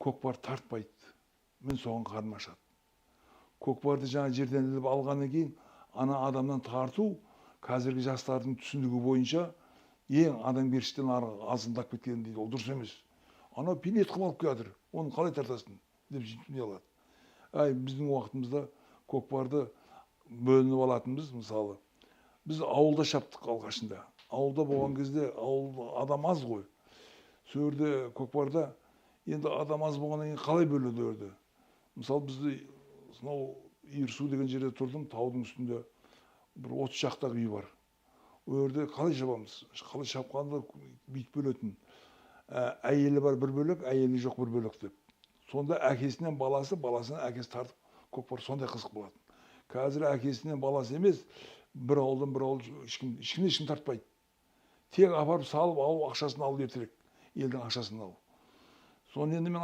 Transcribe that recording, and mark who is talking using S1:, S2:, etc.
S1: Көкпар тартпайды, мен соған қарным ашады. Көкпарды жаңа жерден іліп алғаннан кейін ана адамнан тарту қазіргі жастардың түсінігі бойынша ең адамгершіліктен ары азғындап кеткен дейді. Ол дұрыс емес. Анау пилет қылып алып келатыр, оны қалай тартасың деп сөйтіп не қылады. Әй, біздің уақытымызда көкпарды бөлініп алатынбыз. Мысалы, біз ауылда шаптық алғашында. Ауылда болған кезде ауыл адам аз ғой. Сол жерде көкпарда енді адам аз болғаннан кейін қалай бөледі ол жерде? Мысалы, бізді сонау Иірсу деген жерде тұрдым, таудың үстінде бір 30 шақты үй бар. Ол жерде қалай шабамыз? Қалай шапқанда бүйтіп бөлетін: әйелі бар бір бөлек, әйелі жоқ бір бөлек деп. Сонда әкесінен баласы, баласынан әкесі тартып, көкпар сондай қызық болатын. Қазір әкесінен баласы емес, бір ауылдан бір ауыл ешкім, ешкім, ешкім тартпайды. Тек апарып салып алу, ақшасын алу, ертерек елдің ақшасын алу. Соны енді мен